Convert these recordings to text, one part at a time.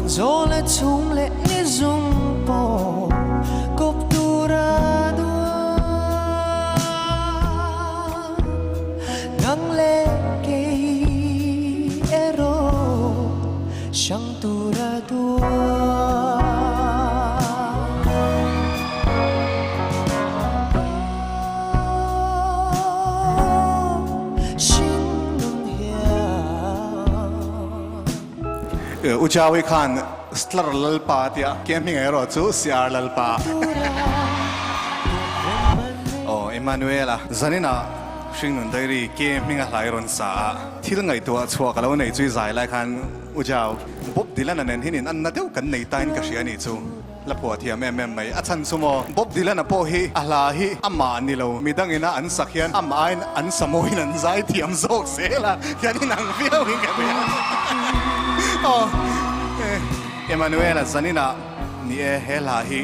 Zawl leh chhum leh ni zung pawh kawp tura duan Nang leh kei erawh hrang tura duan. U Chawi khan Stlar Lalpa tia ke hming erawh chu CR Lalpa. Aw Emmanuel-a zaninah Hringnun Diary ke hminga hlai rawn sa a, thil ngaihtuah chhuah ka lo nei chu i zai lai khan U Chau, Bob Dylan-a nen hian in anna deuh kan nei tain ka hria a nih chu. La phuah thiam em em mai. A chhan chu maw, Bob Dylan-a pawh hi a hla hi amah ni lo, midangin a an sak hian amah aiin an sa mawiin an zai thiam zawk zel a, hian inang viau in ka hria. Aw, Emmanuel-a zaninah ni e, he hla hi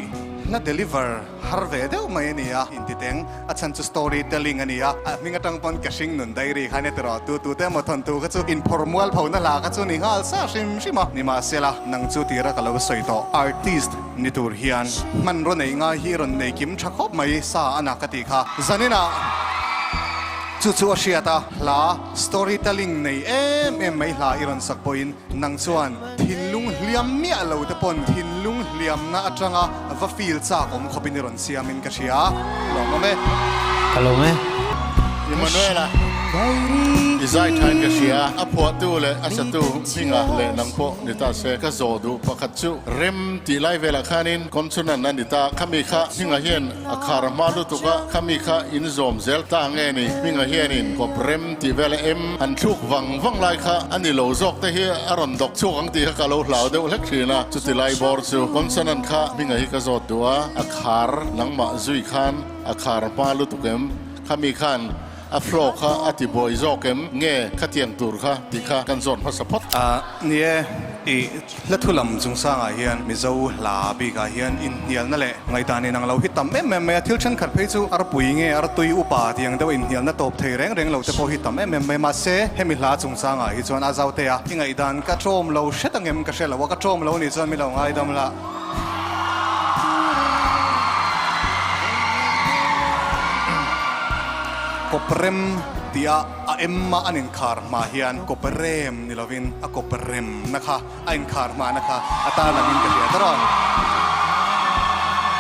hla deliver har ve deuh mai a ni a, intiteng. A chhan chu story telling a ni a, a hming atang pawn ka hring nun diary kha nia tiraw, tu tu te emaw thawntu kha chu inphawrh mual pho na hla kha chu ni nghal sa hrim hrim a. Nimahsela, nang chu tira ka lo sawi tawh, artist ni tur hian hmanraw nei ngai hi rawn nei kim tha khawp mai sa a na ka tih kha. Zaninah chu chu a hriat a, hla story telling nei em em mai hla i rawn sak pawhin nang chuan thinlung hliam miah lo te pawn thinlung hliamna atanga Va feel chak awm khawpin i rawn siamin ka hria. Lawm awm e. Ka lawm e. Emmanuel-a, i zai thain ka hria. A phuahtu leh a satu hminga leh nang pawh ni ta se. Ka zawh duh pakhat chu rem tih lai velah khanin consonant a ni ta. Khami kha hminga hian a khar hma lutuk a, khami kha in zawm zel ta nge ni? Hminga hianin kawp rem tih vela em han thluk vang vang lai kha a ni lo zawk te hi a rawn dawk chhuak ang tih kha ka lo hlau deuh hlek thin a. Chuti lai bawr chu consonant kha hminga hi ka zawt duh a, a khar nangmah zui khan a khar hma lutuk em? Khami khan a flow kha a ti buai zawk em? Nge khatiang tur kha tih kha kan zawt hmasa phawt. Ni e, i hla thu lam chungchangah hian Mizo hla bikah hian inhnialna leh ngaihdan inang lo hi tam em em mai a, thil thenkhat phei chu arpui nge artui upa tih ang deuh inhnialna tawp thei reng reng lo te pawh hi tam em em mai. Mahse, hemi hla chungchangah hi chuan a zaute a, i ngaihdan ka tlawm lo hret angem ka hre lo a, ka tlawm lo nih chuan mi lo ngaidam la. Kawprem tia a emma an inkhar hma hian kawprem ni lovin a kawpremna kha a inkhar hmana kha a tarlangin ka hria ta rawn.